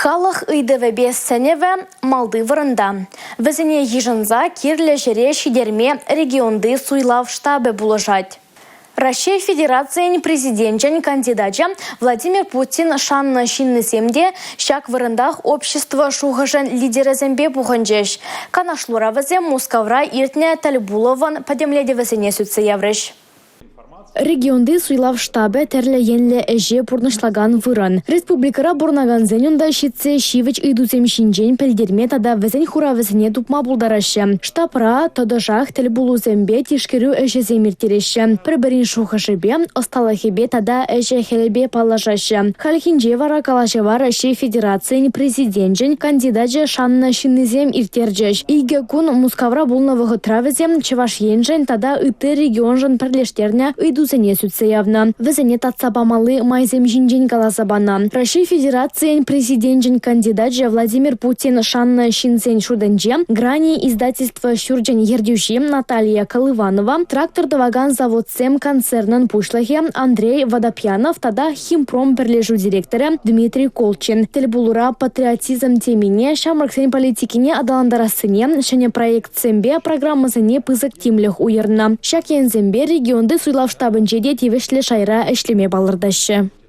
Халӑх ыйтӑвӗпе сӗнӗвӗ малти вырӑнта. Вӗсене йышӑнса кирлӗ ҫӗре ҫитерме регионти суйлав штабӗ пулӑшать. Раҫҫей Федерацийӗн Президенчӗн кандидачӗ Владимир Путин шаннӑ ҫыннисем те ҫак вырӑнтах общество шухӑшӗн лидерӗсемпе пухӑнчӗҫ. Канашлура вӗсем Мускавра иртнӗ тӗлпулӑвӑн пӗтӗмлетӗвӗсене сӳтсе яврӗҫ. Регионти суйлав штабӗ тӗрлӗ енлӗ ӗҫе пурнӑҫлакан вырӑн. Республикӑра пурӑнакансен унта ҫитсе ҫивӗч ыйтусем ҫинчен пӗлтерме тата вӗсен хуравӗсене тупма пултараҫҫӗ. Штабра тӑтӑшах тӗл пулусемпе тишкерӳ ӗҫӗсем ирттереҫҫӗ, пӗр-пӗрин шухӑшӗпе, ӑсталӑхӗпе тата ӗҫӗ-хӗлӗпе паллашаҫҫӗ. Хальхинче вара калаҫӑва Раҫҫей Федерацийӗн Президенчӗн кандидачӗ шаннӑ ҫыннисем ирттерчӗҫ. Икӗ кун Мускавра пулнӑ вӑхӑтра вӗсем Чӑваш Еншӗн тата ытти регионшӑн пӗрлештернӗ ыйтусене сӳтсе явнӑ, вӗсене татса памалли майсем ҫинчен каласа панӑ. Раҫҫей Федерацийӗн Президенчӗн кандидачӗ Владимир Путин шаннӑ ҫынсен шутӗнче «Грани» издательство ҫурчӗн ертӳҫи Наталья Колыванова, трактор тӑвакан заводсем концернӑн пуҫлӑхӗ Андрей Водопьянов тата «Химпром» пӗрлешӳ директорӗ Дмитрий Колчин. Тӗл пулура патриотизм темине, ҫамрӑксен политикине аталантарассине, ҫӗнӗ проектсемпе программӑсене пысӑк тимлӗх уйӑрнӑ. Ҫак енсемпе регионти суйлав штабӗнче те тивӗҫлӗ шайра ӗҫлеме палӑртаҫҫӗ.